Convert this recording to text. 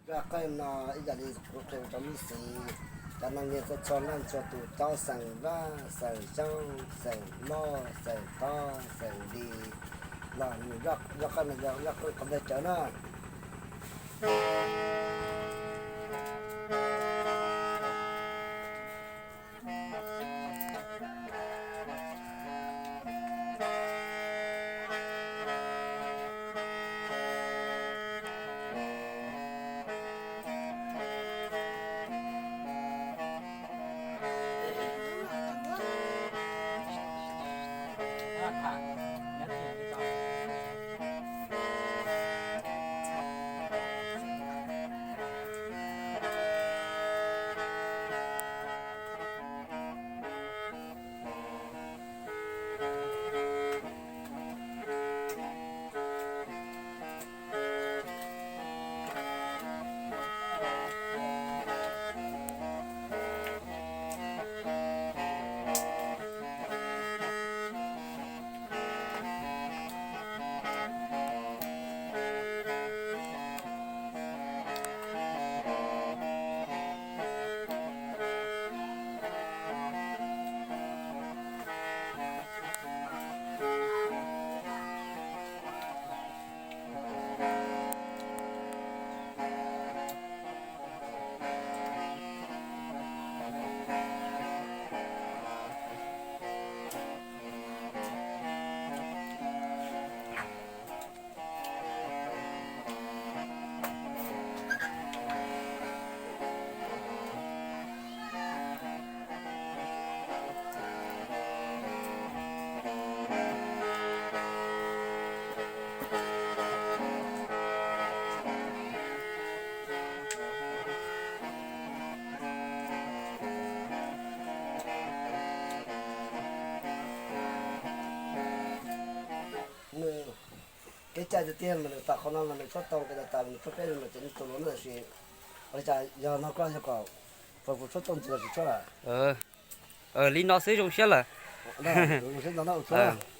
Zaj qeej no ib yam li kuv qhia rau mib xiv, cov neeg nyias txhua txhua leej txhua tus, Caub xeem Vaj, xeem Xyooj, xeem Moj, xeem Tob, xeem Lis, los zaj qeej no yog zaj qeej qhov npe cawv na. Nws kev cai tiag tiag mas nws tawm qhov no mas nws tshuab tau kev tas tas, nws tshuab peb no ces nws tus lus no tab sis ua li cas yog no koj yog kom, kom kuv tshuab tau ntxiv los tsis tshuab lawm? Li no xwb zoo siab lawm. Zoo siab ntau na, ua tsaug.